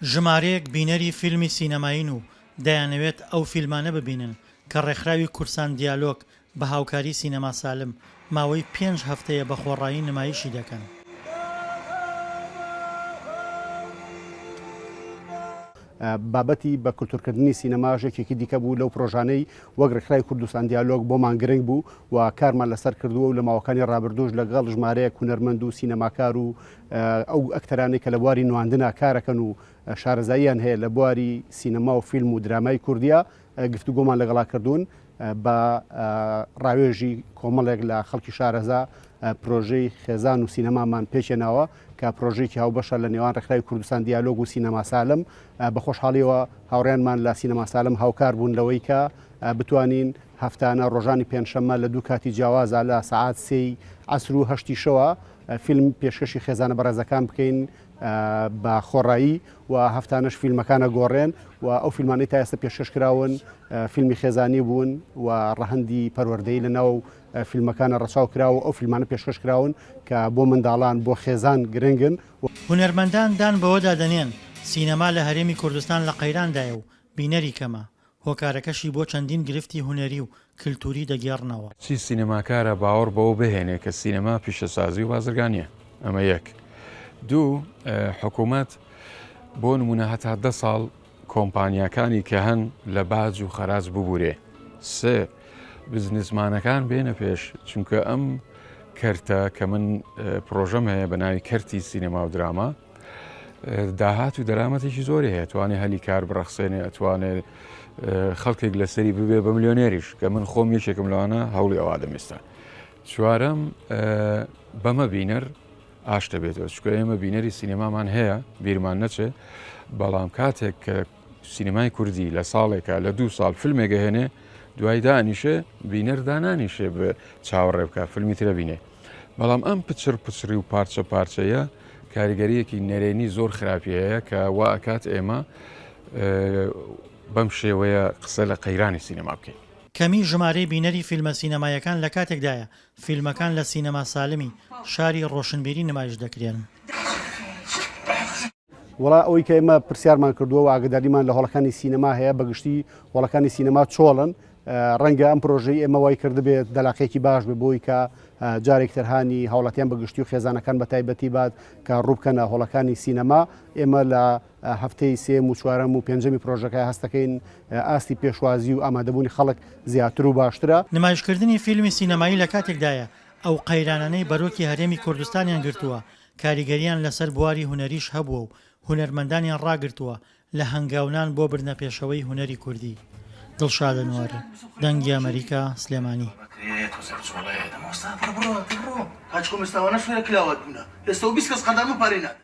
ژمارەیەک بینەری فیلمی سینەمایین و دەیانەوێت ئەو فیلمانە ببینن کە ڕێکخراوی کورسان دیالۆگ بە هاوکاری سینەما سالم ماوەی پێنج هەفتەیە بە خۆڕایی نمایشی دەکەن. بابەتی بە کولتوورکردنی سینەماش یەکێکی دیکە بوو لەو پرۆژانەی وەک ڕێکخراوی کوردستان دیالۆگ بۆمان گرنگ بوو و کارمان لەسەر کردووە و لە ماوەکانی ڕابردووش لەگەڵ ژمارەیەک هونەرمەند و سینەماکار و ئەو ئەکتەرانەی کە لە بواری نواندنا کارەکەن و شارەزاییان هەیە لە بواری سینەما و فیلم و درامای کوردیا گفتوگۆمان لەگەڵا کردوون بە ڕاوێژی کۆمەڵێک لە خەڵکی شارەزا پرۆژەی خێزان و سینەمامان پێکهێناوە کە پرۆژەیەکی هاوبەشە لە نێوان ڕێکخراوی کوردستان دیالۆگ و سینەما سالم بە خۆشحاڵیەوە هاوڕێیانمان لە سینەما سالم هاوکار بوون لەوەی کە بتوانین هەفتانە ڕۆژانی پێنجشەممە لە دوو کاتی جیاوازا لە سەعات سێی عەسر و هەشتی شەوە فیلم پێشکەشی خێزانە بەڕێزەکان بکەین بە خۆڕایی و هەفتانەش فیلمەکان ئەگۆڕێن و ئەو فیلمانەی تا ئێستا پێشکەش کراون فیلمی خێزانی بوون و ڕەهەندی پەروەردەیی لە ناو فیلمەکانە ڕەچاو کراوە و ئەو فیلمانە پێشکەش کراون کە بۆ منداڵان بۆ خێزان گرنگن. هونەرمەندان دان بەوەدا دەنێن، سینەما لە هەرێمی کوردستان لە قەیراندایە و بینەری کەمە، هۆکارەکەشی بۆ چەندین گرفتی هونەری و کلتوری دەگێڕنەوە. چی سینەماکارە باوەڕ بەوە بهێنێ کە سینەما پیشەسازی و بازرگانیە ئەمە یەک. دوو حکوومەت بۆ نمونە هەتا دە ساڵ کۆمپانیاکانی کە هەن لە باج و خەراج ببورێ. سێ بزنسمانەکان بێنە پێش چونکە ئەم کەرتە کە من پرۆژەم هەیە بە ناوی کەرتی سینەما و دراما داهات و دەرامەتێکی زۆری هەیە توانێ هەلی کار بڕەخسێنێ ئەتوانێ خەڵکێک لەسەری ببێ بە ملیۆنێریش کە من خۆم یەکێکم لەوانە هەوڵی ئەوە دەمێستا چوارەم بەمە بینەر ئاشتە بێتەوە چکە ئێمە بینەری سینەمامان هەیە بیرمان نەچێ بەڵام کاتێک کە سینەمای کوردی لە ساڵێکە لە دوو ساڵ فیلمێک ئەهێنێ دوای دانیشێ بینەر دانانیشێ بە چاوەڕێ بکە فیلمی ترە بینێ بەڵام ئەم پچڕ پچڕی و پارچە پارچەیە کاریگەریەکی نەرێنی زۆر خراپی هەیە کە وا ئەکات ئێمە بەم شێوەیە قسە لە قەیرانی سینەما بکەین. کەمی ژمارەی بینەری فیلمە سینەماییەکان لە کاتێکدایە فیلمەکان لە سینەما سالمی شاری ڕۆشنبیری نمایش دەکرێن. وەڵا ئەوەی کە ئێمە پرسیارمان کردووە و ئاگداریمان لە هۆڵەکانی سینەما هەیە بەگشتی هۆڵەکانی سینەما چۆڵن ڕەنگە ئەم پرۆژەی ئێمە وای کردبێت دەلاقێکی باش بێ بۆی کە جارێک ترهانی هاوڵاتیان بە گشتی و خێزانەکان بە تایبەتی بات کە ڕووبکەنە هۆڵەکانی سینەما ئێمە لە هەفتەی سێم و چوارەم و پێنجەمی پرۆژەکە هەستەکەین ئاستی پێشوازی و ئامادەبوونی خەڵک زیاتر و باشترە. نمایشکردنی فیلمی سینەمایی لە کاتێکدایە ئەو قەیرانانەی بەرۆکی هەرێمی کوردستانیان گرتووە کاریگەرییان لەسەر بواری هونەریش هەبووە و هونەرمەندانیان ڕاگرتووە لە هەنگاونان بۆ بردنەپێشەوەی هونەری کوردی. دڵشاد ئەنوەر، دەنگی ئەمەریکا، سلێمانی.